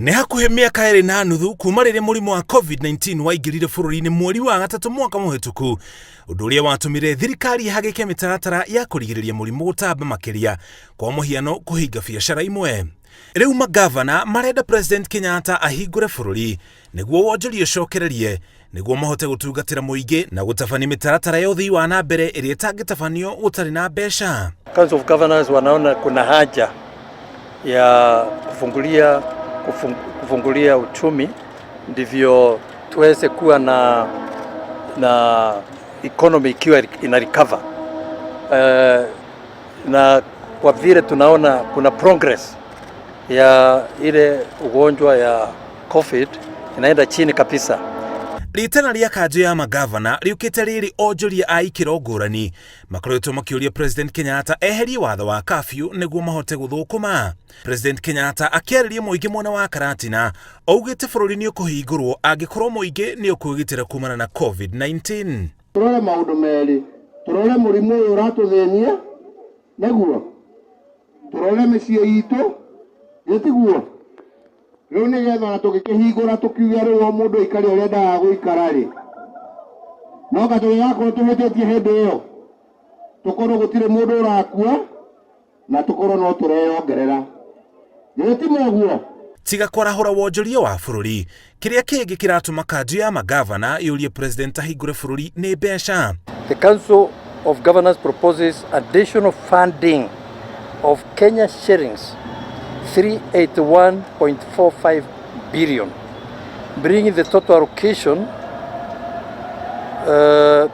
Nĩ hakuhĩ mĩaka ĩrĩ na nuthu kuma rĩrĩa mũrimũ wa COVID-19 waingĩrire bũrũri-inĩ mweri wa gatatũ mwaka mũhĩtũku, ũndũ ũrĩa watũmire thirikari ĩhagĩke mĩtaratara ya kũrigĩrĩria mũrimũ gũtamba makĩria, kwa mũhiano kũhinga biacara imwe. Rĩu magavana marenda President Kenyatta ahingũre bũrũri nĩguo wonjoria ũcokererie nĩguo mahote gũtungatĩra mũingĩ na gũtabania mĩtaratara ya ũthii wa na mbere ĩrĩa ĩtangĩtabanio gũtarĩ na mbeca. Council of Governors wanaona kuna haja ya kufungulia uchumi ndivyo tuweze kuwa na economy ikiwa ina recover. Na kwa vile tunaona kuna progress ya ile ugonjwa ya COVID inaenda chini kabisa. Rĩtana rĩa kanjũ ya magavana rĩũkĩte rĩrĩ onjoria a ikĩro ngũrani makoretwo makĩũria President Kenyatta eherie watho wa curfew nĩguo mahote gũthũkũma. President Kenyatta akĩarĩria mũingĩ mwena wa Karatina augĩte bũrũri nĩ ũkũhingũrwo angĩkorwo mũingĩ nĩ ũkwĩgitĩra kumana na COVID-19. Tũrore maũndũ merĩ, tũrore mũrimũ ũyũ ũratũthĩnia, nĩguo tũrore mĩciĩ itũ, gĩtiguo rĩu, nĩgetha ona tũgĩkĩhingũra tũkiuge rĩu o mũndũ aikare ũrĩa endaga gũikara rĩ, no ka tũgĩgakorwo tũhĩtĩtie hĩndĩ ĩyo, tũkorwo gũtirĩ mũndũ ũrakua na tũkorwo no tũreyongerera, githĩ ti mũguo? Tiga kwarahũra wonjoria wa bũrũri, kĩrĩa kĩngĩ kĩratũma kanjũ ya magavana yũrie president ahingũre bũrũri nĩ mbeca. The Council of Governors proposes additional funding of Kenya shillings 381.45 billion, bringing the total allocation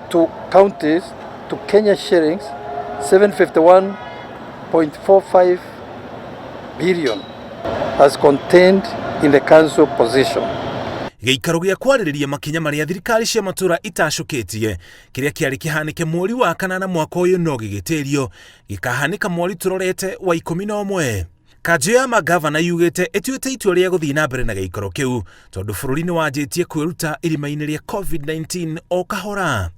to counties to Kenya shillings 751.45 billion as contained in the council position. Gĩikaro gĩa kwarĩrĩria makinya marĩa thirikari cia matũra itacũkĩtie kĩrĩa kĩarĩ kĩhanĩke mweri wa kanana mwaka ũyũ no gĩgĩtĩrio gĩkahanĩka mweri tũrorete wa 11. Kanjũ ya magavana yugĩte ĩtuĩte itua rĩa gũthiĩ na mbere na gĩikaro kĩu tondũ bũrũri nĩ wanjĩtie kwĩruta irima-inĩ rĩa COVID-19 o kahora.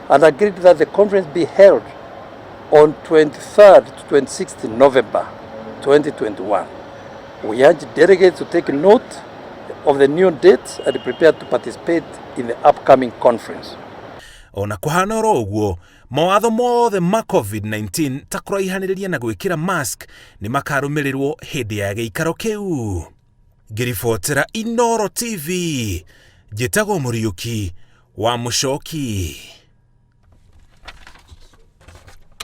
And agreed that the conference be held on 23rd to 26th November 2021. We urge delegates to take note of the new dates and prepare to participate in the upcoming conference. Ona kũhana oro ũguo, mawatho mothe ma COVID-19 ta kũraihanĩrĩria na gwĩkĩra mask nĩ makarũmĩrĩrwo hĩndĩ ya gĩikaro kĩu. Ngĩribotera Inoro TV, njĩtagwo Mũriũki wa Mũcoki.